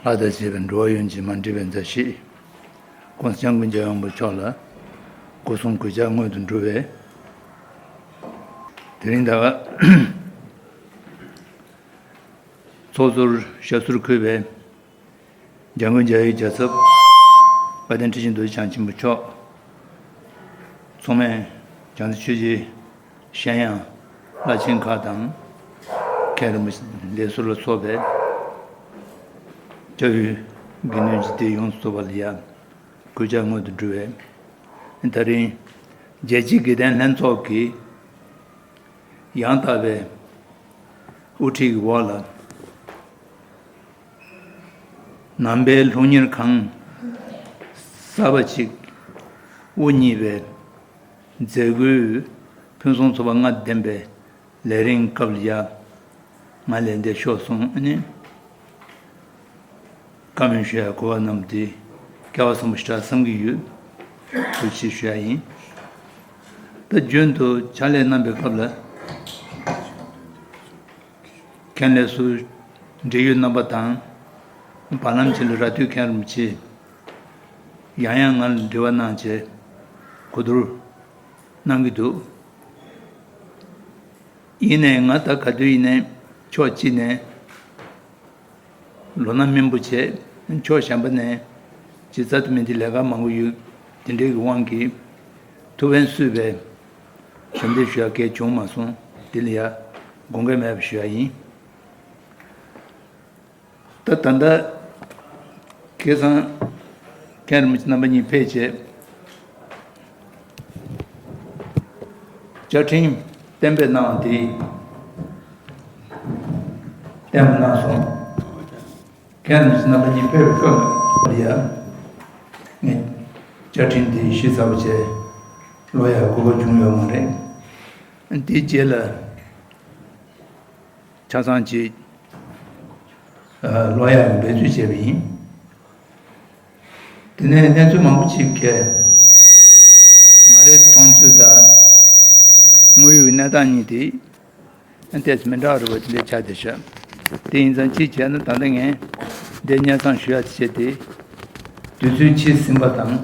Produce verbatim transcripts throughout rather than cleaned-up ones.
ལྷ་དང་བཅས་པའི་འགྲོ་བ་ཡོངས་ཀྱི་མ་འདྲིས་པའི་མཛའ་བཤེས། ༸གོང་ས་༸སྐྱབས་མགོན་རྒྱལ་བའི་དབང་པོ་མཆོག་ལ་སྐུ་གསུང་གུས་ཕྱག་སྔོན་དུ་འགྲོ་བས། དེ་རིང་ད་ག་ཚོགས་ཟུར་ཞབས་སོར་འཁོད་པའི་འཇམ་མགོན་རྒྱ་ཡེ་རྒྱལ་ཚབ། དཔལ་ལྡན་ཁྲི་ཆེན་རྡོ་རྗེ་འཆང་ཆེན་པོ་མཆོག། མཚུངས་མེད་བྱང་རྩེ་ཆོས་རྗེ་ཤན་ཡང་བླ་ཆེན་ཁག་དང་། མཁན་རིན་པོ་ཆེ་ལས་ཟུར་ལ་སོགས་པའི་སྐྱབས་ཡུལ་དགེ་འདུན་སྡེ་ཡོངས་སུ་རྫོགས་པ་ལ་ཡང་གུས་ཕྱག་སྔོན་དུ་འགྲོ་བས། ད་རིང་རྒྱལ་སྤྱིའི་དགེ་ལྡན་ལྷན་ཚོགས་ཀྱི་ཡང་དག་པའི་དབུ་ཁྲིད་ཀྱི་འོག་ལ། ནང་པའི་སློབ་གཉེར་ཁང་གསར་པ་ཅིག་དབུ་བརྙེས་པའི་མཛད་སྒོའི་ཕུན་སུམ་ཚོགས་པ་ལྔ་ལྡན་པའི་ལས་རིམ་སྐབས་ལ་ཡ། ང་ལས་འདས་ཤོར་སོང་ཨ་ནི། བཀའ་མོལ་ཞུ་ཡ་གོ་བ་རྣམས་དེ་སྐལ་བ་བཟང་པོ་ཞིག་རག་བསམ་གྱི་ཡོད། ཐུགས་རྗེ་ཆེ་ཞུ་ཡ་ཡིན། ད་རྒྱུན་དུ་ཕྱག་ལས་གནང་པའི་སྐབས་ལ། མཁན་ལས་ཟུར་འབྲེལ་ཡོད་རྣམ་པ་དང་། བར་ལམ་ཅིག་ལ་ར་སྟོད་མཁན་རིན་པོ་ཆེ་ཡང་ཡང་ང་ལ་འབྲེལ་བ་གནང་བྱས་གོ་བསྡུར་གནང་གི་འདུག་ཡིན་ནའི་ང་ད་ག་དུས་ཡིན་ནའི་ཕྱོགས་གཅིག་ནས་ལོ་ན་སྨིན་པོ་བྱས། ཕྱོགས་གཞན་པ་ནས་ཇི་ལྟར་དུ་མིན་དེ་ལས་ཀ་མང་པོ་ཡོད། དེ་འདྲའི་གི་དབང་གིས་ཐུགས་ཕན་གསོས་པའི་ཞབས་འདེགས་ཞུ་ཡ་གལ་བྱུང་མ་སོང་། དེ་ལ་ཡ་དགོངས་འགལ་མེད་པ་ཞུ་ཡ་ཡིན། ད་ད་ལྟ་ཁ་སང་མཁན་རིན་པོ་ཆེ་རྣམ་པ་གཉིས་ཕེབས་བྱས། བཅའ་ཁྲིམས་གཏན་འབེབས་གནང་བ་དེ་གཏན་འབེབས་གནང་སོང་། མཁན་རིན་པོ་ཆེ་རྣམ་པ་གཉིས་ཕེབས་པའི་སྐབས་ལ་ཡ། ངས་བཅའ་ཁྲིམས་དེ་ཞིབ་ཚགས་པོ་བྱས་ཀློག་ཡ་གོ་སྐབས་བྱུང་ཡོད་མ་རེད། དེའི་རྗེས་ལ། ཆ་ཚང་ཅིག་ཀློག་ཡག་གི་འབད་རྩོལ་བྱས་པ་ཡིན། དེ་ནས་གནས་ཚུལ་མང་པོ་ཅིག་གིས་ང་རའི་མཐོང་ཚུལ་དང་དངོས་ཡོད་ཀྱི་གནས་སྟངས་གཉིས་དེ་ཏོག་ཙམ་མི་འདྲ་བ་རེད་པ། དེ་འདྲ་ཆགས་བསྡད་ཤག་དེ་ཡིན་ཙང་གཅིག་བྱས་ན་ད་ལྟ་ངས་འདི་སྙན་སེང་ཞུ་ཡག་བྱས་ཏེ། དུས་ཚོད་ཕྱིས་ཟིན་པ་དང་།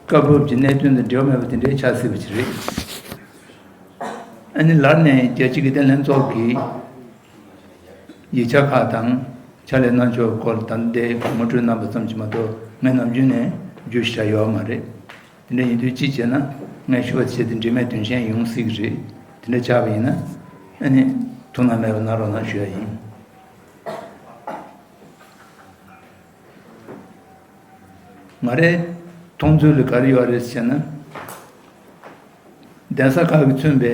སྐབས་བབ་ཀྱི་གནད་དོན་དང་འབྲེལ་བ་མེད་པ་དེ་འདྲའི་ཆགས་སྲིད་པ་ཅིག་རེད། ཨ་ནི་ལར་ནས་རྒྱལ་སྤྱིའི་དགེ་ལྡན་ལྷན་ཚོགས་ཀྱི་ཡིག་ཆ་ཁག་དང་ཕྱག་ལས་གནང་ཕྱོགས་སྐོར་ད་ལྟའི་ངོ་སྤྲོད་གནང་བ་ཙམ་གྱིས་མ་གཏོགས་ངས་ནམ་རྒྱུན་ནས་བརྗོད་བཞག་ཡོད་མ་རེད། དེ་འདྲ་ཡིན་དུས་གཅིག་བྱས་ན་ངས་ཞུ་བ་བྱས་ཏེ་འབྲེལ་མེད་དོན་གཞན་ཡོང་སྲིད་ཀྱི་རེད། དེ་འདྲ་ཆགས་པ་ཡིན་ན་ཨ་ནི་ཐུགས་སྣང་མེད་པ་གནང་རོགས་གནང་ཞུ་ཡ་ཡིན། ང་རའི་མཐོང་ཚུལ་ལ་ག་རེ་ཡོད་རེད་ཟེར་ན། གདན་ས་ཁག་གིས་མཚོན་པའི་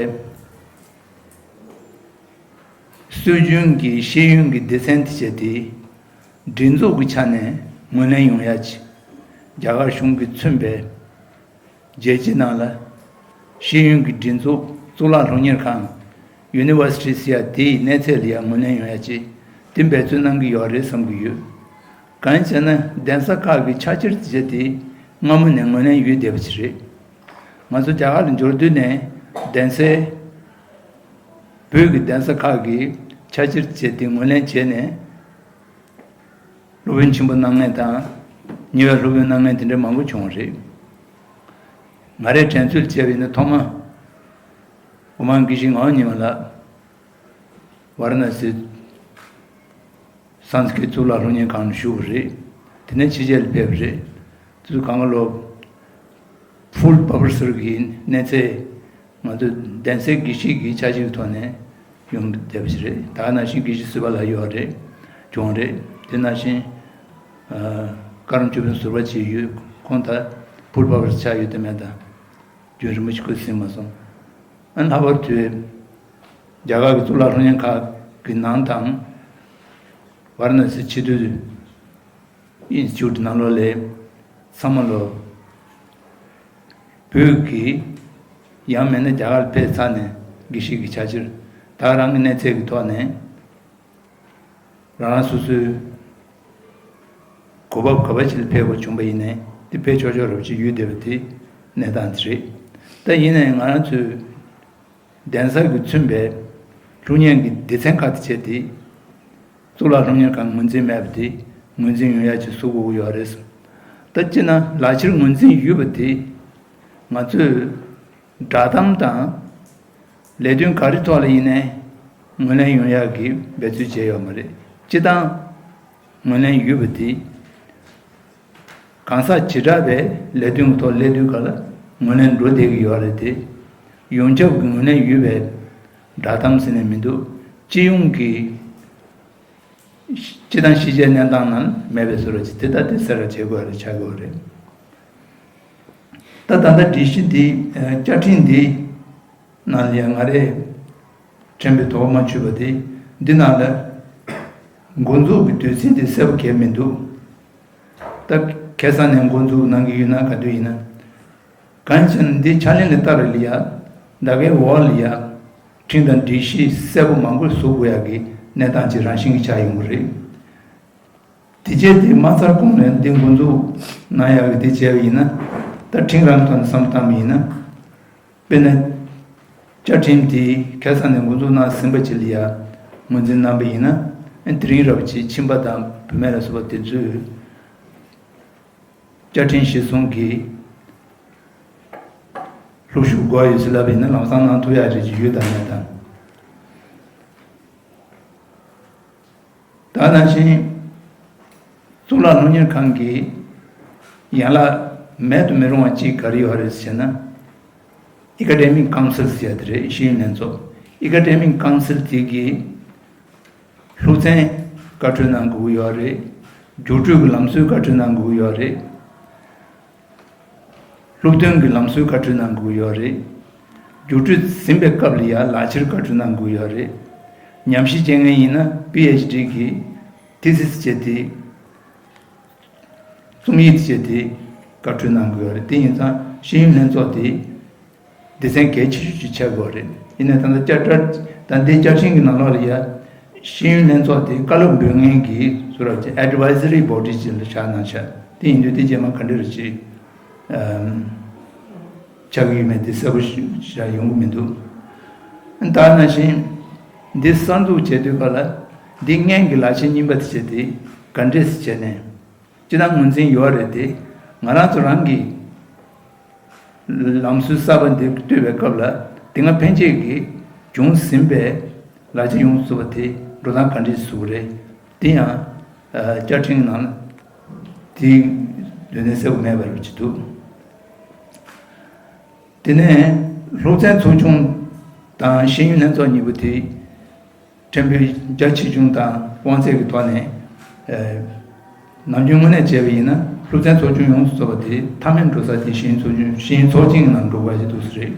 སྲོལ་རྒྱུན་གྱི་ཤེས་ཡོན་གྱི་སྡེ་ཚན་དེ་བྱས་ཏེ་སྒྲིག་འཛུགས་ཀྱི་ཆ་ནས་ངོས་ལེན་ཡོང་ཡ་ཆེད། རྒྱ་གར་གཞུང་གིས་མཚོན་པའི་རྒྱལ་སྤྱི་ནང་ལ་ཤེས་ཡོན་གྱི་སྒྲིག་འཛུགས་གཙུག་ལག་སློབ་གཉེར་ཁང་། University ཟེར་ཡ་དེའི་གནས་ཚད་ལ་ཡང་ངོས་ལེན་ཡོང་ཡ་ཆེད་དེ་འབད་བརྩོན་གནང་གི་ཡོད་རེད་བསམ་གྱི་ཡོད། གང་ཡིན་ཟེར་ན་གདན་ས་ཁག་གི་ཕྱག་འཁྱེར་དེ་བྱས་ཏེ་སྔ་མོ་ནས་ངོས་ལེན་ཡོད་བསྡད་པ་ཅིག་རེད། ང་ཚོ་རྒྱ་གར་ལ་འབྱོར་དུས་ནས་གདན་སའི་བོད་ཀྱི་གདན་ས་ཁག་གི་ཕྱག་འཁྱེར་བྱས་ཏེ་ངོས་ལེན་བྱས་ནས་སློབ་དཔོན་ཆེན་པོ་གནང་མཁན་དང་ཉེ་བའི་སློབ་དཔོན་གནང་མཁན་དེ་འདྲ་མང་པོ་བྱུང་བ་རེད། ང་རས་དྲན་ཚུལ་བྱས་པ་ཡིན་ན་ཐོག་མ་དབུ་མ་དགེ་བཤེས་ངག་དབང་ཉི་མ་ལགས་ཝཱ་ར་ཎ་སི་སཾ་སྐྲྀཏ་གཙུག་ལག་སློབ་གཉེར་ཁང་ལ་ཞུགས་པ་རེད། དེ་ནས་ཕྱི་རྒྱལ་ལ་ཕེབས་པ་རེད། དུས་ཚོད་གང་ག་ལོ། Full Professor གི་གནས་ཚད། ང་ཚོ་གདན་སའི་དགེ་བཤེས་ཀྱི་ཆ་ཤས་ཀྱི་ཐོག་ནས་ཡོང་བསྡད་པ་ཞིག་རེད། ད་ག་ནང་བཞིན་དགེ་བཤེས་ཟུར་པ་ལ་ཡོད་རེད། བྱུང་རེད། དེ་ནང་བཞིན་ཨ་བཀའ་རམས་སྤྱི་དཔོན་ཟུར་པ་བྱས་ཡོད། ཁོང་ད་Full Professor ཆགས་ཡོད་དམ་མེད་དམ་རྒྱུན་རིང་པོ་ཞིག་ཁོས་ཟིན་མ་སོང་། ཨ་ལྷག་པར་དུ་རྒྱ་གར་གྱི་གཙུག་ལག་སློབ་གཉེར་ཁང་གི་ནང་དང་། ཝཱ་ར་ཎ་སི་ཆེས་མཐོའི་ཨིན་སི་ཊི་ཊུཊ་ནང་ལོགས་ལ་ཚང་མ་ལོ། བོད་ཀྱི་ཡང་མིན་ན་རྒྱ་གར་ཕེབས་ཚར་ནས་དགེ་བཤེས་ཀྱི་ཆ་ཕྱིར་ད་རང་གི་གནས་ཚད་ཀྱི་ཐོག་ནས་རང་རང་སོ་སོའི་གོ་བབ་ག་པ་ཞིག་ལ་ཕེབས་དགོས་བྱུང་པ་ཡིན་ནའི་དེ་ཕེབས་ཆོག་ཆོག་རབ་ཅིག་ཡོད་བསྡད་པ་དེ་གནས་སྟངས་དེ་རེད། ད་ཡིན་ནའི་ང་རང་ཚོའི་གདན་ས་གིས་མཚོན་པའི་སློབ་གཉེར་གྱི་སྡེ་ཚན་ཁག་དེ་བྱས་ཏེ། གཙུག་ལག་སློབ་གཉེར་ཁང་ངོས་འཛིན་མེད་པ་དེ་ངོས་འཛིན་ཡོང་ཡ་ཅིག་བཟོ་དགོས་ཀྱི་ཡོད་རེད། ད་སྤྱིར་ན་ལག་ཁྱེར་ངོས་འཛིན་ཡོད་པ་དེ་ང་ཚོས་བསྒྲགས་གཏམ་དང་ལས་དོན་ག་རེ་ཐོག་ལ་ཡིན་ནའི་ངོས་ལེན་ཡོང་ཡག་གི་འབད་རྩོལ་བྱས་ཡོད་མ་རེད། སྤྱིར་བཏང་ངོས་ལེན་ཡོད་པ་དེ་གང་ཟག་བྱེ་བྲག་པའི་ལས་དོན་གྱི་ཐོག་སླེབས་དུས་ག་ལ་ངོས་ལེན་འགྲོ་བསྡད་ཀྱི་ཡོད་རེད་དེ། ཡོངས་ཁྱབ་ཀྱི་ངོས་ལེན་ཡོད་པའི་བསྒྲགས་གཏམ་ཟེར་ནས་མི་འདུག་སྤྱི་ཡོངས་ཀྱི་སྤྱི་དང་ཕྱི་རྒྱལ་གནས་སྟངས་ནང་མེད་པའི་བཟོ་འདྲ་ཅིག་དེ་ལྟ་དེ་གསལ་བར་བྱེད་དགོས་རེད་ཆགས་དགོས་རེད། ད་ད་ལྟ་སྒྲིག་གཞི་འདི་བཅའ་ཁྲིམས་འདི་ནང་ལ་ཡང་ང་རེ་ཕྲན་བུ་དོགས་མ་ཆོད་པ་དེ་འདི་ནང་ལ་འགོ་འཛུགས་ཀྱི་དུས་ཚིགས་དེ་གསལ་པོ་གང་ཡང་མི་འདུག་ད་ཁ་སང་ནས་འགོ་འཛུགས་གནང་གི་ཡོད་ན་ག་དུས་ཡིན་ན། གང་ཡིན་ཟེར་ན་འདི་ཕྱག་ལེན་ལ་བསྟར་རེ་ལ་ཡ། ད་གའི་འོག་ལ་ཡ། ཁྲིམས་དང་སྒྲིག་གཞི་གསལ་པོ་མང་པོ་བཟོ་དགོས་ཡ་གི་གནས་སྟངས་ཅིག་རང་བཞིན་གྱི་ཆགས་ཡོང་གི་རེད། དེ་རྗེས་དེ་མ་ཚར་གོང་ནས་འདི་འགོ་འཛུགས་གནང་ཡག་གི་དེ་བྱས་པ་ཡིན་ན། ད་ཁྲིམས་རང་ཐོག་ནས་བསམ་བློ་བཏང་བ་ཡིན་ན། དཔེར་ན། བཅའ་ཁྲིམས་དེ་ཁ་སང་ནས་འགོ་འཛུགས་གནང་ཟིན་པ་ཅིག་ལ་ཡ། ངོས་འཛིན་གནང་པ་ཡིན་ན། དེ་རིང་རབ་ཅིག་ཁྱིམ་པ་དང་བུད་མེད་ལ་སོགས་པ་དེ་ཚོས། བཅའ་ཁྲིམས་གཞིར་བཟུང་གིས་སློབ་ཞུགས་དགོས་ཡོད་ཟེར་ལབ་པ་ཡིན་ན་ལམ་སང་གནང་ཐུབ་ཡག་རེད་ཅེས་ཡོད་དམ་མེད་དམ། ད་ནང་བཞིན་གཙུག་ལག་སློབ་གཉེར་ཁང་གི་ཡན་ལག་མེད་དུ་མི་རུང་བ་གཅིག་ག་རེ་ཡོད་རེད་ཟེར་ན། Academic Council ཟེར་ཡ་དེ་རེད། ཤེས་ཡོན་ལྷན་ཚོགས། Academic Council དེ་གིས་སློབ་ཚན་བཀའ་འཁྲོལ་གནང་དགོས་ཀྱི་ཡོད་རེད། རྒྱུགས་སྤྲོད་ཀྱི་ལམ་སྲོལ་བཀའ་འཁྲོལ་གནང་དགོས་ཀྱི་ཡོད་རེད། སློབ་སྟོན་གྱི་ལམ་སྲོལ་བཀའ་འཁྲོལ་གནང་དགོས་ཀྱི་ཡོད་རེད། རྒྱུགས་སྤྲོད་ཟིན་པའི་སྐབས་ལ་ཡང་ལག་ཁྱེར་བཀའ་འཁྲོལ་གནང་དགོས་ཀྱི་ཡོད་རེད། ཉམས་ཞིབ་བྱེད་མཁན་ཡིན་ན་པི་ཨེཆ་ཌི་གི་ཐི་སིས་བྱས་ཏེ། རྩོམ་ཡིག་བྱས་ཏེ་བཀའ་འཁྲོལ་གནང་དགོས་ཡོད་རེད། དེ་ཡིན་ཙང་ཤེས་ཡོན་ལྷན་ཚོགས་དེ་སྡེ་ཚན་གལ་ཆེ་ཤོས་ཅིག་ཆགས་དགོས་རེད། ཡིན་ནའི་ད་ལྟ་བསྐྱར་དྲ་ད་ལྟའི་བཅའ་ཁྲིམས་ཀྱི་ནང་ལོགས་ལ་ཡ། ཤེས་ཡོན་ལྷན་ཚོགས་དེ་བཀའ་སློབ་འབུལ་མཁན་གྱི་བཟོ་འདྲ་ཅིག་Advisory Body ཅིག་ལ་བཞག་གནང་ཤག་དེ་ཡིན་དུས་དེ་རྗེས་མ་ག་འདྲ་རེ་ཅིག་ཨམ། ཆགས་ཀྱི་ཡོད་མེད་དེ་གསལ་པོ་ཞིག་ཡོང་གི་མི་འདུག་ད་ནང་བཞིན་འདི་གསར་འཛུགས་བྱེད་དུས་ག་ལ་འདི་སྔོན་གྱི་ལག་ཁྱེར་རྙིང་པ་དེ་བྱས་ཏེ་ག་འདྲས་བྱས་ནས། སྤྱིར་བཏང་ངོས་འཛིན་ཡོད་རེད་དེ། ང་རང་ཚོ་རང་གི་ལམ་སྲོལ་གསར་པ་འདི་གཏོད་པའི་སྐབས་ལ་དེ་སྔ་ཕན་ཆད་ཀྱིས་བྱུང་ཟིན་པའི་ལག་ཆ་ཡོངས་སུ་རྫོགས་པ་དེ་འགྲོ་སྟངས་ག་འདྲས་བཟོ་གི་རེད། དེ་ཡང་བཅའ་ཁྲིམས་ནང་དེའི་སྡོད་གནས་གསལ་པོ་མེད་པ་རེད་ཅེས་འདུག་དེ་ནས་སློབ་ཚན་ཚོགས་ཆུང་དང་ཤེས་ཡོན་ལྷན་ཚོགས་གཉིས་པོ་དེ། ཕྲན་བུ་རྒྱ་ཆེ་ཆུང་དང་དབང་ཚད་ཀྱི་ཐོག་ནས། ཨ། ནམ་རྒྱུན་དངོས་གནས་བྱས་པ་ཡིན་ན་སློབ་ཚན་ཚོགས་ཆུང་ཡོངས་སུ་རྫོགས་པ་དེ་མཐའ་མའི་འགྲོ་ས་དེ་ཤེས་ཡོན་ཚོགས་ཆུང་ཤེས་ཡོན་ཚོགས་ཆེན་གྱི་ནང་འགྲོ་དགོས་ཀྱི་འདུག་ས་རེད།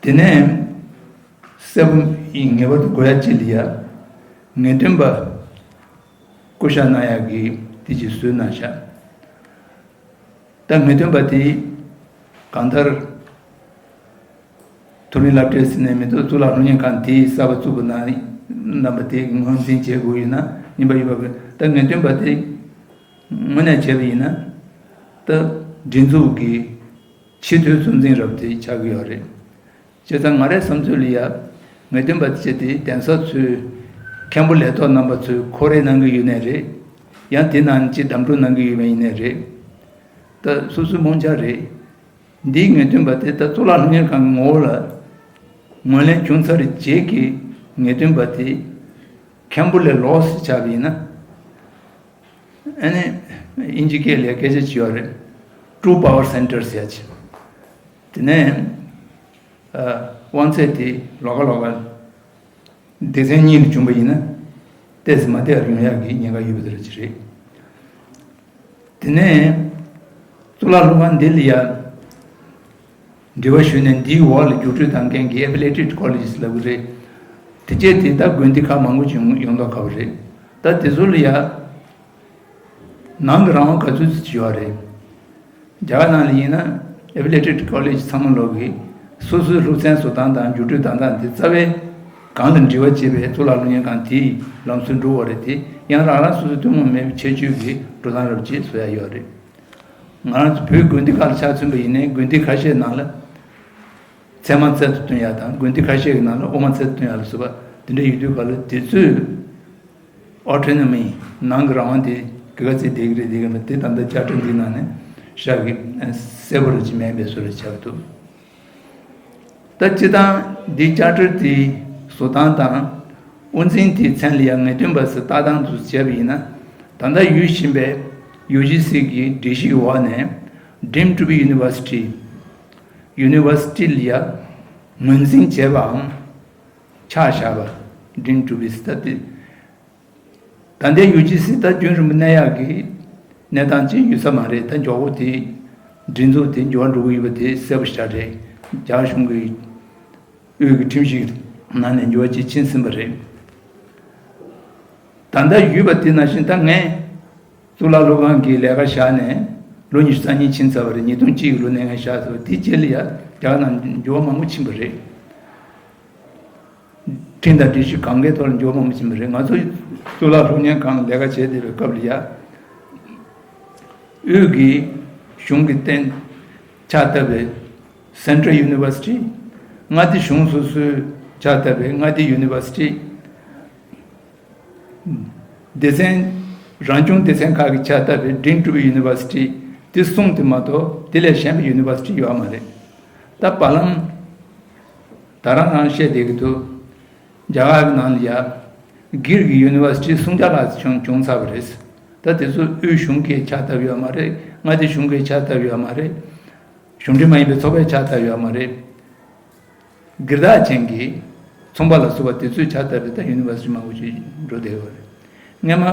དེ་ནས་གསལ་པོ་ཡིན་ངེས་པར་དུ་དགོས་ཡ་གཅིག་ལ་ཡ། ངེས་སྟོན་པ་བསྐོ་བཞག་གནང་ཡག་གི་དེ་ཅིག་བཟོས་གནང་ཤག་ད་ངེས་སྟོན་པ་དེ་གང་ལྟར་མཐོ་རིམ་སློབ་གྲྭའི་ཟེར་ནས་མི་འདུག་གཙུག་ལག་སློབ་གཉེར་ཁང་དེའི་གསར་པ་བཙུགས་པ་ནང་རྣམ་པ་དེ་ངོས་འཛིན་བྱེད་དགོས་ཡོད་ན་རྙིང་པ་ཡོད་པ་ད་ངེས་སྟོན་པ་དེ་དངོས་གནས་བྱས་པ་ཡིན་ན་ད་སྒྲིག་འཛུགས་ཀྱི་ཆེས་མཐོའི་གཙོ་འཛིན་རབ་དེ་ཆགས་ཀྱི་ཡོད་རེད། བྱས་ཙང་ང་རའི་བསམ་ཚུལ་ལ་ཡ། ངེས་སྟོན་པ་བྱས་ཏེ་གདན་ས་ཚོའི་མཁན་པོ་ལས་ཐོག་རྣམ་པ་ཚོས་ཁོ་རེ་གནང་གི་ཡོད་ནའི་རེད། ཡང་དེ་ནང་ཅིག་གདམ་འཕྲོ་གནང་གི་ཡོད་པ་ཡིན་ནའི་རེད། ད་སོ་སོའི་རྨོངས་ཆ་རེད། འདིའི་ངེས་སྟོན་པ་དེ་ད་གཙུག་ལག་སློབ་གཉེར་ཁང་གི་ངོ་བོ་ལ་ངོས་ལེན་བྱུང་ཚར་རྗེས་ཀྱི་ངེས་སྟོན་པ་དེ་མཁན་པོ་ལས་ལོགས་སུ་ཆགས་པ་ཡིན་ན། ཨ་ནི་དབྱིན་ཇི་སྐད་ལ་སྐད་ཆ་ཅིག་ཡོད་རེད། True Power Centers ཟེར་ཡ་ཅིག་དེ་ནས་ཨ། དབང་ཚད་དེ་ལོགས་ཀ་ལོགས་ཀ་སྡེ་ཚན་གཉིས་ལ་བྱུང་བ་ཡིན་ན་ཏོག་ཙམ་མ་བདེ་བ་ཡོང་ཡག་གི་ཉེན་ཁ་ཡོད་པ་དེ་འདྲ་ཅིག་རེད། དེ་ནས་གཙུག་ལག་སློབ་ཁང་འདི་ལ་ཡ་འབྲེལ་བ་ཞུས་ནས་འདིའི་འོག་ལ་རྒྱུགས་སྤྲོད་བཏང་མཁན་གྱི་Affiliated Colleges ལབ་ཀྱི་རེད། དེ་བྱས་དེ་ད་དགོན་སྡེ་ཁག་མང་པོ་ཅིག་ཡོང་མདོག་ཁ་པོ་རེད། ད་དེ་ཚོ་ལ་ཡ། ནང་གི་རང་དབང་ག་ཚོད་ཅིག་ཡོད་རེད། རྒྱ་གར་ནང་ལ་ཡིན་ན་Affiliated College ཚང་མ་ལོག་གིས་སོ་སོའི་སློབ་ཚན་བཟོ་སྟངས་དང་རྒྱུགས་སྤྲོད་བཏང་སྟངས་དེ་རྩ་བའི་སྒང་ལ་འབྲེལ་བ་བྱེད་པའི་གཙུག་ལག་སློབ་གཉེར་ཁང་དེའི་ལམ་སྲོལ་འགྲོ་བ་རེད་དེ་ཡང་རང་རང་སོ་སོའི་ཐུན་མོང་མེད་པའི་ཁྱད་ཆོས་ཀྱི་འགྲོ་སྟངས་རབ་ཅིག་བཟོ་ཡ་ཡོད་རེད། ང་རང་ཚོ་བོད་དགོན་སྡེ་ཁག་ལ་ཆ་མཚོན་པ་ཡིན་ནའི་དགོན་སྡེ་ཁ་ཤས་ནང་ལ། ཚད་མ་རྩལ་དུ་བཏོན་ཡ་དང་དགོན་སྡེ་ཁ་ཤས་ཀྱི་ནང་ལ་དབུ་མ་རྩལ་དུ་བཏོན་ཡ་ལ་སོགས་པ་ དེ་འདྲ་ཡོད་དུས་ག་ལ་དེ་ཚོས་ཨོ་ཊོ་ནོ་མི་ནང་གི་རང་དབང་དེ་ག་ག་ཚད་བསྡད་ཀྱི་རེད་བསྡད་ཀྱི་མེད་དེ་ད་ལྟ་བཅའ་ཁྲིམས་འདི་ནང་ནས་ཤག་གི་གསལ་པོ་རེ་ཅིག་མེད་པའི་བཟོ་འདྲ་ཆགས་འདུག་ད་སྤྱིར་བཏང་འདི་བཅའ་ཁྲིམས་དེ་བཟོ་སྟངས་དང་དབུ་འཛིན་དེའི་མཚན་ལ་ཡང་ངེས་སྟོན་པ་ཟེར་བཏགས་སྟངས་དུ་བྱས་པ་ཡིན་ན། ད་ལྟ་ཡོད་བཞིན་པའི་ཡུ་ཇི་སི་གི་སྒྲིག་གཞི་ཡི་འོག་ནས་Dream to be University University ལ་ཡང་ངོས་འཛིན་བྱས་པའམ་ཆགས་བཞག་པ་Dream to be University ད་ལྟའི་ཡུ་ཇི་སི་ད་རྒྱུན་རིང་པོ་གནས་ཡག་གི་གནས་སྟངས་ཅིག་ཡོད་ས་མ་རེད། ད་མགྱོགས་པོ་དེ་སྒྲིག་འཛུགས་དེ་འགྱུར་བ་འགྲོ་གི་ཡོད་པ་དེ་གསལ་པོ་ཞིག་རེད། རྒྱ་གཞུང་གི་དབུས་ཀྱི་ཁྲིམས་ཞིག་ནང་ནས་འགྱུར་བ་ཅིག་ཕྱིན་ཟིན་པ་རེད། ད་ལྟ་ཡོད་པ་དེ་ནང་བཞིན་ད་ངས་གཙུག་ལག་སློབ་ཁང་གི་ལས་ཀ་བཞག་ནས་ལོ་ཉི་ཤུ་རྩ་གཉིས་ཕྱིན་ཚར་བ་རེད། ཉིས་སྟོང་གཅིག་གི་ལོ་ནས་ངས་བཞག་ཚར་བ་དེ་རྗེས་ལ་ཡ་རྒྱ་གར་ནང་འགྱུར་བ་མང་པོ་ཕྱིན་པ་རེད། ཁྲིམས་དང་སྒྲིག་གཞི་གང་གའི་ཐོག་ལ་འགྱུར་བ་མང་པོ་ཕྱིན་པ་རེད། ང་ཚོ་གཙུག་ལག་སློབ་གཉེར་ཁང་ལས་ཀ་བྱས་བསྡད་པའི་སྐབས་ལ་ཡ། དབུས་ཀྱི་གཞུང་གི་རྟེན་ཕྱག་བཏབ་པའི་Central University། མངའ་སྡེ་གཞུང་སོ་སོའི་ཕྱག་བཏབ་པའི་མངའ་སྡེ་University། སྡེ་ཚན་རང་སྐྱོང་སྡེ་ཚན་ཁག་གི་ཕྱག་བཏབ་པའི་Dream to be University དེ་གསུམ་དེ་མ་གཏོགས་དེ་ལས་གཞན་པའི་University ཡོད་མ་རེད། ད་བར་ལམ་ད་རང་རང་བཤད་བསྡད་ཀྱི་འདུག་རྒྱ་གར་གྱི་ནང་ལ་ཡ་སྒེར་གྱི་University སུམ་བརྒྱ་ལྷག་བྱུང་བྱུང་ཚར་བ་རེད། ད་དེ་ཚོ་དབུས་གཞུང་གིས་ཕྱག་བཏབ་ཡོད་མ་རེད། མངའ་སྡེ་གཞུང་གིས་ཕྱག་བཏབ་ཡོད་མ་རེད། གཞུང་འབྲེལ་མ་ཡིན་པའི་ཚོགས་པས་ཕྱག་བཏབ་ཡོད་མ་རེད། སྒེར་བདག་ཅན་གྱི་ཚོང་པ་ལ་སོགས་པ་དེ་ཚོས་ཕྱག་བཏབ་པའི་ད་University མང་པོ་ཞིག་འགྲོ་བསྡད་ཡོད་རེད། སྔན་མ་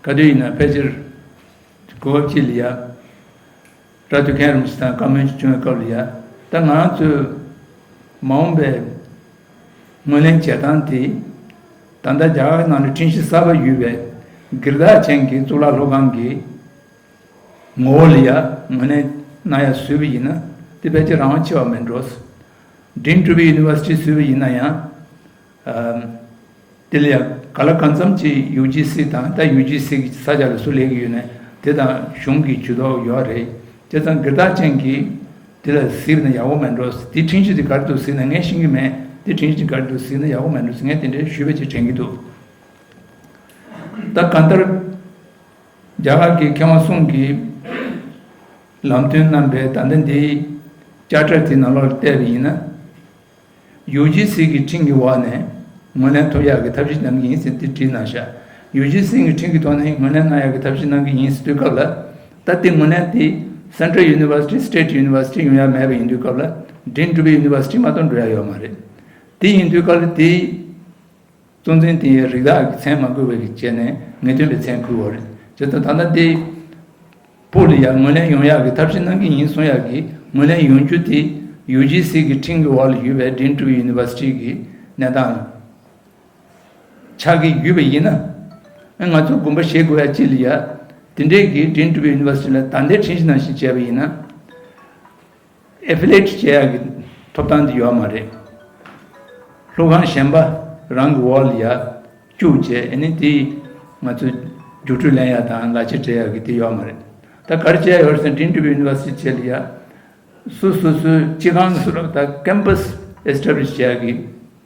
ག་དུས་ཡིན་ན་ཕལ་ཆེར་གོ་སྐབས་ཅིག་ལ་ཡ་ར་ཏུ་མཁན་རིན་པོ་ཆེ་དང་བཀའ་མོལ་ཅིག་བྱུང་བའི་སྐབས་ལ་ཡ་ད་ང་རང་ཚོས་མ་འོངས་པའི་ངོས་ལེན་བྱེད་སྟངས་དེ་ད་ལྟ་རྒྱ་གར་ནང་ལ་ཁྲིམས་གཞི་གསར་པ་ཡོད་པའི་སྒེར་བདག་ཅན་གྱི་གཙུག་ལག་སློབ་ཁང་གི་ངོ་བོ་ལ་ཡ་ངོས་ལེན་གནང་ཡ་བཟོས་པ་ཡིན་ན་དེ་ཕལ་ཆེར་རང་དབང་ཆེ་བ་མེད་འགྲོ། Dream to be University བཟོས་པ་ཡིན་ན་ཡང་ཨམ། དེ་ལ་ཡ་ག་ལ་གང་འཚམ་གྱི་ཡུ་ཇི་སི་དང་ད་ཡུ་ཇི་སི་གི་ས་ཆ་ལ་སུ་ལས་ཀྱི་ཡོད་ནས་དེ་དང་གཞུང་གི་ཇུས་གཏོགས་ཡོད་རེད། བྱས་ཙང་སྒེར་བདག་ཅན་གྱི་དེ་ལ་གཟིགས་ན་ཡག་པོ་མེད་འགྲོ། དེ་ཁྲིམས་གཞི་དེ་ག་རེ་འདུག་གཟིགས་ན་ངས་ཤེས་ཀྱི་མེད། དེ་ཁྲིམས་གཞི་དེ་ག་རེ་འདུག་གཟིགས་ན་ཡག་པོ་མེད་འགྲོ་ཟེར་ངས་དེ་འདྲའི་ཞུས་པ་ཅིག་དྲན་གྱི་འདུག་ད་གང་ལྟར། རྒྱ་གར་གྱི་མཁས་དབང་གསུམ་གྱི་ལམ་སྟོན་གནང་པའི་ད་ལྟ་འདིའི་བཅའ་ཁྲིམས་དེ་ནང་ལོགས་ལ་བལྟས་པ་ཡིན་ན། ཡུ་ཇི་སི་གི་ཁྲིམས་ཀྱི་འོག་ནས་ངོས་ལེན་ཐོབ་ཡག་གི་ཐབས་ཤེས་གནང་གི་ཡིན་ཟེར་འདི་བྲིས་གནང་ཤག་ཡུ་ཇི་སི་གི་ཁྲིམས་ཀྱི་ཐོག་ནས་ངོས་ལེན་གནང་ཡག་གི་ཐབས་ཤེས་གནང་གི་ཡིན་ཟེར་དུས་སྐབས་ལ། ད་ལྟའི་ངོས་ལེན་དེ་Central University State University ཡོང་ཡག་མེད་པ་ཡིན་དུས་སྐབས་ལ་Dream to be University མ་གཏོགས་འགྲོ་ཡག་ཡོད་མ་རེད། དེ་ཡིན་དུས་སྐབས་ལ་དེ། གཙོ་འཛིན་དེ་ཡི་རིགས་བདག་གི་མཚན་མ་བཀོད་པའི་གི་བྱས་ནས་ངེས་སྟོན་པའི་མཚན་བཀོད་པ་རེད། བྱས་ཙང་ད་ལྟ་འདི་ཕུགས་ལ་ཡང་ངོས་ལེན་ཡོང་ཡག་གི་ཐབས་ཤེས་གནང་གི་ཡིན་གསུང་ཡག་གི་ངོས་ལེན་ཡོང་རྒྱུ་དེ་ཡུ་ཇི་སི་གི་ཁྲིམས་ཀྱི་འོག་ལ་ཡོད་པའི་Dream to be University གི་གནས་སྟངས་ཆགས་ཀྱི་ཡོད་པ་ཡིན་ན། ང་ཚོ་དགོངས་པ་བཞེས་དགོས་ཡག་ཅིག་ལ་ཡ་དེ་འདྲའི་གི་Dream to be University ལ་ད་ལྟའི་ཁྲིམས་གཞི་ནང་བཞིན་བྱས་པ་ཡིན་ན། Affiliate བྱེད་ཡག་གི་ཐོབ་ཐང་དེ་ཡོད་མ་རེད། སློབ་ཁང་གཞན་པ་རང་གི་འོག་ལ་ཡ་བཅུག་བྱས་ཨ་ནི་དེ་ང་ཚོས་རྒྱུགས་སྤྲོད་ལེན་ཡག་དང་ལག་ཁྱེར་སྤྲད་ཡག་གི་དེ་ཡོད་མ་རེད། ད་ག་རེ་བྱེད་ཡག་ཡོད་རེད་ཟེར་ན་Dream to be University བྱེད་ལ་ཡ་སོ་སོ་སོའི་སྤྱི་ཁང་སུ་ར་ད་campus establish བྱེད་ཡག་གི་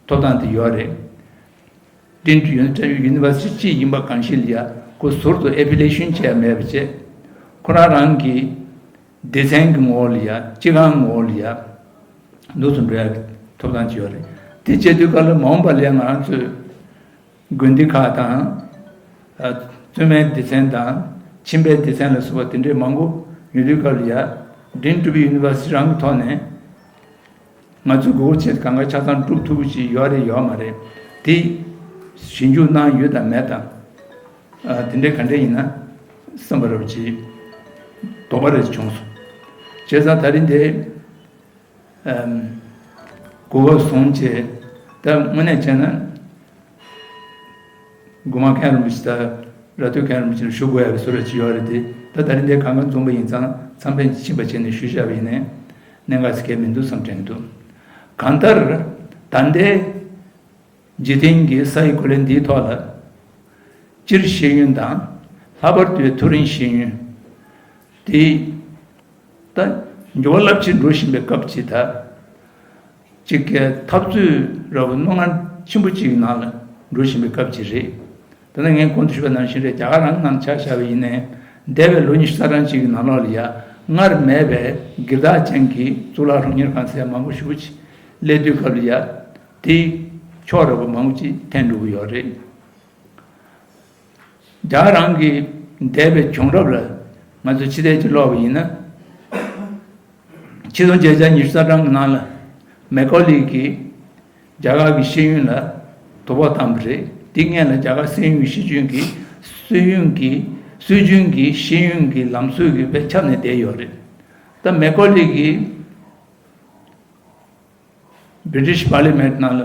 ཐོབ་ཐང་དེ་ཡོད་རེད། Dream to be University གཅིག་ཡིན་པ་གང་ཞིག་ལ་ཡ་ཁོ་ཟུར་དུ་Affiliation བྱས་ཡག་མེད་པ་བྱས། ཁོ་རང་རང་གི་སྡེ་ཚན་གྱི་ངོ་བོ་ལ་ཡ་སྤྱི་ཁང་ངོ་བོ་ལ་ཡ་འདུག་སེ་འགྲོ་ཡག་གི་ཐོབ་ཐང་ཅིག་ཡོད་རེད། དེ་བྱེད་དུས་སྐབས་ལ་མ་འོངས་པ་ལ་ཡ་ང་རང་ཚོའི་དགོན་སྡེ་ཁག་དང་། ཨ། བཙུན་མའི་སྡེ་ཚན་དང་ཁྱིམ་པའི་སྡེ་ཚན་ལ་སོགས་པ་དེ་འདྲའི་མང་པོ་ཡོད་དུས་སྐབས་ལ་ཡ་Dream to be University རང་གི་ཐོག་ནས་ང་ཚོའི་དགོས་མཁོ་ཆེད་གང་ག་ཆ་ཚང་སྒྲུབ་ཐུབ་ཀྱི་ཡོད་རེད་ཡོད་མ་རེད་དེ་ཞིབ་འཇུག་གནང་ཡོད་དང་མེད་དང་། ཨ། དེ་འདྲའི་ག་འདྲ་ཡིན་ན་བསམ་པ་རབ་ཅིག་དོགས་པ་རེ་བྱུང་སོང་། བྱས་ཙང་ད་རིང་འདི་ཨམ། གོ་སྐབས་བཟུང་བྱས་ད་དངོས་གནས་བྱས་ན་སྒོ་མང་མཁན་རིན་པོ་ཆེ་དང་ར་སྟོད་མཁན་རིན་པོ་ཆེ་ལ་ཞུ་དགོས་ཡག་གི་བཟོ་འདྲ་ཅིག་ཡོད་རེད་དེ། ད་ད་རིང་འདི་གང་ག་འཛོམས་པ་ཡིན་ཙང་མཚམས་ཕན་ཕྱིན་པ་བྱས་ནས་ཞུས་བཞག་པ་ཡིན་ནའི་གནད་འགག་ཟེར་མཁན་མི་འདུག་བསམ་དྲན་གྱི་འདུག་གང་ལྟར་ད་ལྟའི་འཇིག་རྟེན་གྱི་ས་ཡི་གོ་ལའི་འདིའི་ཐོག་ལ་སྤྱིར་ཤེས་ཡོན་དང་ལྷག་པར་དུ་མཐོ་རིམ་ཤེས་ཡོན་དེ་ད་འགྱུར་བ་རླབས་ཆེན་འགྲོ་བཞིན་པའི་སྐབས་ཅིག་ད་ ཅིག་གི་འཐབ་རྩོད་ར་བ་རྣོ་ངར་ཆེན་པོ་ཅིག་གི་ནང་ལ་འགྲོ་བཞིན་པའི་སྐབས་ཅིག་རེད། དེ་ནས་ངས་གོང་དུ་ཞུས་པ་ནང་བཞིན་རེད། རྒྱ་གར་རང་གི་ནང་ཆ་བཞག་པ་ཡིན་ནའི་འདས་པའི་ལོ་ཉི་ཤུ་རྩ་གྲངས་ཅིག་གི་ནང་ལོགས་ལ་ཡ་སྔར་མེད་པའི་སྒེར་བདག་ཅན་གྱི་གཙུག་ལག་སློབ་གཉེར་ཁང་ཟེར་མང་པོ་ཞེ་པོ་ཅིག་སླེབས་དུས་སྐབས་ལ་ཡ་དེའི་ཕྱོགས་ར་བ་མང་པོ་ཅིག་འཐེན་འགྲོ་གི་ཡོད་རེད། རྒྱ་གར་རང་གི་འདས་པའི་བྱུང་རབས་ལ་ང་ཚོས་ཕྱི་བལྟས་ཅིག་ཀློག་པ་ཡིན་ན། ཆིག་སྟོང་བརྒྱད་བརྒྱ་ཉི་ཤུ་རྩ་གྲངས་ཀྱི་ནང་ལ་མེ་ཀོ་ལི་གིས་རྒྱ་གར་གྱི་ཤེས་ཡོན་ལ་དོ་ཕོག་བཏང་བ་རེད། དེ་སྔོན་ལ་རྒྱ་གར་སྲིད་གཞུང་གི་སྲིད་གཞུང་གི་སྲིད་གཞུང་གི་སྲིད་གཞུང་གི་ཤེས་ཡོན་གྱི་ལམ་སྲོལ་གྱི་དཔེ་ཁྱབ་ནས་བསྡད་ཡོད་རེད། ད་མེ་ཀོ་ལི་གིས་British Parliament་ནང་ལ་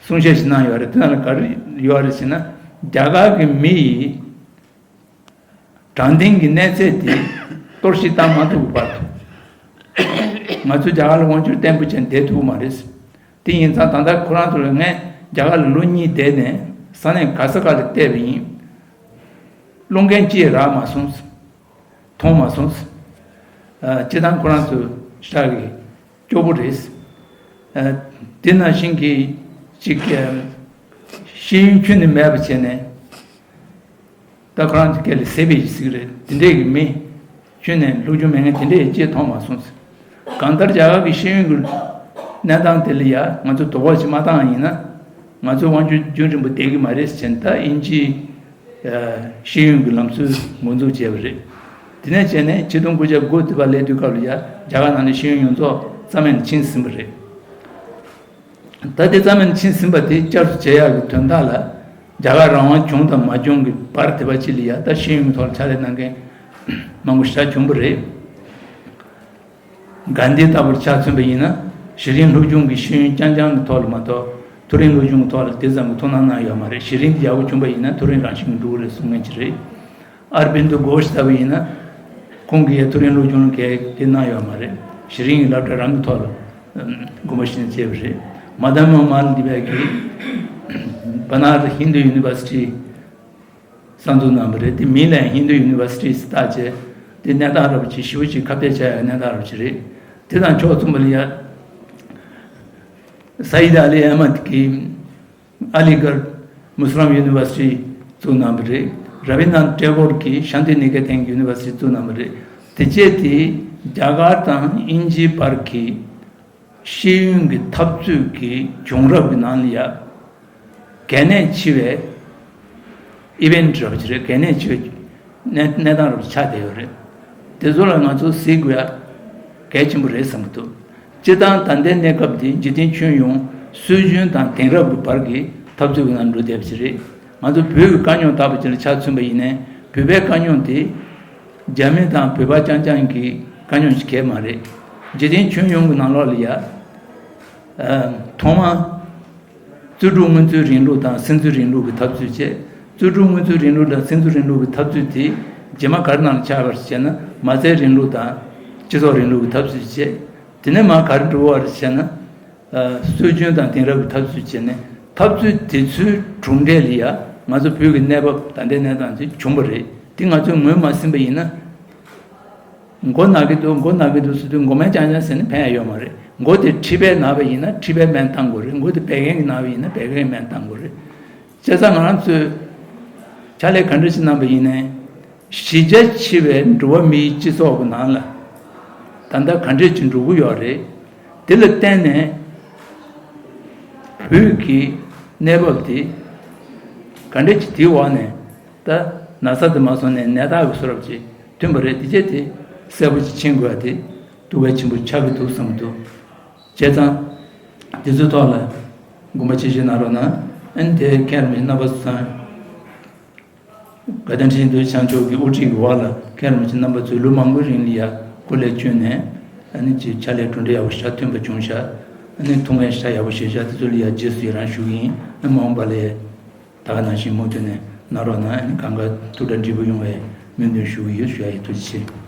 གསུང་བཤད་ཞིག་གནང་ཡོད་རེད། དེ་ནང་ལ་ག་རེ་ཡོད་རེད་ཟེར་ན། རྒྱ་གར་གྱི་མི་ཡིས་དྲང་བདེན་གྱི་གནས་ཚད་དེ་གཏོར་བཤིག་བཏང་མ་ཐུབ་པར་དུ། ང་ཚོ་རྒྱ་གར་ལ་དབང་སྒྱུར་བརྟན་པོ་བྱས་བསྡད་ཐུབ་ཀྱི་མ་རེད། དེ་ཡིན་ཙང་ད་ལྟ་ཁོ་རང་ཚོ་ལ་ངས་རྒྱ་གར་ལ་ལོ་གཉིས་བསྡད་ནས་ས་གནས་ག་ས་ག་ལ་བལྟས་པ་ཡིན། སློང་མཁན་ཅིག་རག་མ་སོང་། མཐོང་མ་སོང་། ཨ། སྤྱིར་བཏང་ཁོ་རང་ཚོ་ཤག་གི་སྐྱོ་པོ་རེད། ཨ། དེ་ནང་བཞིན་གྱི་ཅིག་ཨ། ཤེས་ཡོན་ཁྱོན་ནས་མེད་པ་བྱས་ནས། ད་ཁོ་རང་ཚོ་སྐད་ལ་ཟེར་བའི་ཡིག་ཟིག་རེད། དེ་འདྲས་ཀྱི་མི་ཁྱོན་ནས་སློབ་སྦྱོང་མེད་མཁན་དེ་འདྲས་ཅིག་མཐོང་མ་སོང་ཟེར། གང་ལྟར་རྒྱ་གར་གྱི་ཤེས་ཡོན་གྱི་གནས་སྟངས་དེ་ལ་ཡ་ང་ཚོ་དོ་ཕོག་ཅིག་མ་བཏང་ཡིན་ན། ང་ཚོ་དབང་སྒྱུར་རྒྱུན་རིང་པོ་བསྡད་ཀྱི་མ་རེད་ཟེར་ནས། ད་དབྱིན་ཇིའི་ཤེས་ཡོན་གྱི་ལམ་སྲོལ་འགོ་འཛུགས་བྱས་པ་རེད། དེ་ནས་བྱས་ནས་ཆིག་སྟོང་དགུ་བརྒྱ་དགུ་བཅུ་པ་སླེབས་དུས་སྐབས་ལ་ཡ་རྒྱ་གར་ནང་ནས་ཤེས་ཡོན་ཡོངས་རྫོགས་རྩ་མེད་ནས་ཕྱིན་ཟིན་པ་རེད། ད་དེ་རྩ་མེད་ནས་ཕྱིན་ཟིན་པ་དེ་བསྐྱར་དུ་བྱེད་ཡག་གི་དོན་དག་ལ་རྒྱ་གར་རང་དབང་བྱུང་དང་མ་བྱུང་གི་བར་དེ་བ་ཅིག་ལ་ཡ་ད་ཤེས་ཡོན་གྱི་ཐོག་ལ་ཕྱག་ལས་གནང་མཁན་མང་པོ་ཞེ་དྲག་བྱུང་བ་རེད། གྷན་དྷི་ལྟ་བུར་ཆ་མཚོན་པ་ཡིན་ན། གཞི་རིམ་སློབ་སྦྱོང་གི་ཤེས་ཡོན་རྐྱང་རྐྱང་གི་ཐོག་ལ་མ་གཏོགས་མཐོ་རིམ་སློབ་སྦྱོང་གི་ཐོག་ལ་དེ་ཙམ་གྱི་ཐུགས་སྣང་གནང་ཡོད་མ་རེད། གཞི་རིམ་དེ་ཡག་པོ་བྱུང་པ་ཡིན་ན་མཐོ་རིམ་རང་བཞིན་གྱིས་འགྲོ་གི་རེད་གསུང་མཁན་ཅིག་རེད། ཨར་བིན་དུ་གྷོཤ་ལྟ་བུ་ཡིན་ན། ཁོང་གིས་མཐོ་རིམ་སློབ་སྦྱོང་གལ་དེ་གནང་ཡོད་མ་རེད། གཞི་རིམ་གྱི་སློབ་གྲྭ་རང་གི་ཐོག་ལ་དགོངས་པ་བཞེས་ནས་བྱས་པ་རེད། མ་དཱ་མུ་མཱལ་འདི་བས་ཀྱིས་བ་ན་ར་ཧིན་དུ་ཡུ་ནི་ཝར་སི་ཊི་གསར་འཛུགས་གནང་བ་རེད། དེ་མིང་ལ་ཡང་ཧིན་དུ་ཡུ་ནི་ཝར་སི་ཊི་བཏགས་བྱས། དེ་གནས་སྟངས་ར་བ་ཅིག་ཞེ་པོ་ཅིག་ཁ་གཏད་བྱ་ཡག་གནས་སྟངས་ར་བ་ཅིག་རེད། དེ་དང་ཕྱོགས་མཚུངས་པ་ལ་ཡ། སའིད་ཨ་ལི་ཨ་མད་ཀྱིས་ཨ་ལི་གར་མུ་སི་ལམ་ཡུ་ནི་ཝར་སི་ཊི་བཙུགས་གནང་བ་རེད། ར་བི་ནཱཐ་ཊེ་གོར་གྱིས་ཤཱན་ཏི་ནི་ཀེ་ཐན་ཡུ་ནི་ཝར་སི་ཊི་བཙུགས་གནང་བ་རེད། དེ་བྱས་ཏེ་རྒྱ་གར་དང་དབྱིན་ཇིའི་བར་གྱི་ཤེས་ཡོན་གྱི་འཐབ་རྩོད་ཀྱི་བྱུང་རབས་ཀྱི་ནང་ལ་ཡ་གལ་གནད་ཆེ་བའི་ཨི་ཝེན་ཊི་རབ་ཅིག་རེད། གལ་གནད་ཆེ་བའི་གནས་གནས་སྟངས་རབ་ཅིག་ཆགས་བསྡད་ཡོད་རེད། དེ་ཚོ་ལ་ང་ཚོ་གཟིགས་དགོས་ཡ་གལ་ཆེན་པོ་རེད་བསམ་གྱི་འདུག་སྤྱིར་བཏང་ད་ལྟའི་གནས་སྐབས་འདི་འཇིག་རྟེན་ཁྱོན་ཡོངས་སྲོལ་རྒྱུན་དང་དེང་རབས་ཀྱི་བར་གྱི་འཐབ་རྩོད་ཀྱི་ནང་འགྲོ་བསྡད་པ་ཅིག་རེད། ང་ཚོ་བོད་ཀྱི་དཀའ་རྙོག་ལྟ་བུ་ཅིག་ལ་ཆ་མཚོན་པ་ཡིན་ནའི་བོད་པའི་དཀའ་རྙོག་དེ་རྒྱ་མི་དང་བོད་པ་རྐྱང་རྐྱང་གི་དཀའ་རྙོག་ཅིག་གས་མ་རེད། འཇིག་རྟེན་ཁྱོན་ཡོངས་ཀྱི་ནང་ལོགས་ལ་ཡ། ཨ། ཐོག་མ། རྩོལ་སྒྲུབ་དངོས་གཙོའི་རིང་ལུགས་དང་སེམས་གཙོའི་རིང་ལུགས་ཀྱི་འཐབ་རྩོད་བྱས། རྩོལ་སྒྲུབ་དངོས་གཙོའི་རིང་ལུགས་དང་སེམས་གཙོའི་རིང་ལུགས་ཀྱི་འཐབ་རྩོད་དེ་རྗེས་མ་ག་རེ་ནང་ལ་ཆགས་པ་རེད་ཟེར་ན། མ་རྩའི་རིང་ལུགས་དང་སྤྱི་ཚོགས་རིང་ལུགས་ཀྱི་འཐབ་རྩོད་བྱས། དེ་ནས་མར་ག་རེ་འགྲོ་བ་རེད་ཟེར་ན། ཨ། སྲོལ་རྒྱུན་དང་དེང་རབས་ཀྱི་འཐབ་རྩོད་བྱས་ནས། འཐབ་རྩོད་དེ་ཚོའི་གྲུབ་འབྲས་ལ་ཡ་ང་ཚོ་བོད་ཀྱི་གནས་བབ་ད་ལྟའི་གནས་སྟངས་དེ་བྱུང་བ་རེད། དེ་ང་ཚོས་ངོས་མ་ཟིན་པ་ཡིན་ན། མགོ་ན་གི་འདུག་མགོ་ན་གི་འདུག་ཟེར་དུས་མགོ་སྨན་རྐྱང་རྐྱང་ཟས་ནས་ཕན་ཡ་ཡོད་མ་རེད། མགོ་དེ་མཁྲིས་པས་ན་བ་ཡིན་ན་མཁྲིས་པའི་སྨན་བཏང་དགོས་རེད། མགོ་དེ་བད་ཀན་གྱིས་ན་བ་ཡིན་ན་བད་ཀན་གྱི་སྨན་བཏང་དགོས་རེད། བྱས་ཙང་ང་རང་ཚོས་ཕྱག་ལས་ག་འདྲ་ཞིག་གནང་པ་ཡིན་ནའི། གཞི་རྒྱ་ཆེ་བའི་འགྲོ་བ་མིའི་སྤྱི་ཚོགས་ཀྱི་ནང་ལ་ད་ལྟ་ག་འདྲས་ཅིག་འགྲོ་གི་ཡོད་རེད། དེ་ལ་བརྟེན་ནས་བོད་ཀྱི་གནས་བབ་དེ་ག་འདྲས་ཅིག་དེའི་འོག་ནས། ད་ན་ཚ་དེ་མ་སོང་ནས་ནད་རྟགས་ཀྱི་བཟོ་འདྲ་ཅིག་ཐོན་པ་རེད། དེ་རྗེས་དེ་གསལ་པོ་ཅིག་མཁྱེན་དགོས་པ་དེ་གལ་ཆེན་པོ་ཆགས་ཀྱི་འདུག་བསམ་གྱི་འདུག་བྱས་ཙང་། དེ་ཚོའི་ཐོག་ལ་དགོངས་པ་ཆེ་བཞེས་གནང་རོགས་གནང་། ཨ་ནི་དེ་མཁན་རིན་པོ་ཆེ་རྣམ་པ་ཚོ་དང་། དགའ་ལྡན་ཁྲི་ཆེན་རྡོ་རྗེ་འཆང་མཆོག་གི་དབུ་ཁྲིད་ཀྱི་འོག་ལ་མཁན་རིན་པོ་ཆེ་རྣམ་པ་ཚོས་ལོ་མང་པོའི་རིང་ལ་ཡ་སྐུ་ལས་བསྐྱོན་ནས། ཨ་ནི་ཅིག་ཕྱག་ལས་གྲུབ་འབྲས་ཡག་པོ་ཞིག་ཐོན་པ་བྱུང་ཤག་ཨ་ནི་ཐུགས་འགན་ཞེ་དྲག་ཡག་པོ་བཞེས་ཤག་དེ་ཚོ་ལ་ཡ་རྗེས་སུ་ཡི་རང་ཞུ་གི་ཡིན། ཨ་ནི་མ་འོངས་པ་ལ་ཡ། ད་ག་ནང་བཞིན་མུ་མཐུད་ནས་གནང་རོགས་གནང་། ཨ་ནི་གང་ག་ཐུགས་གྲ་འགྲིག་པོ་ཡོང་བའི་སྨོན་འདུན་ཞུ་གི་ཡོད། ཞུ་ཡ་ཡིན། ཐུགས་རྗེ་ཆེ།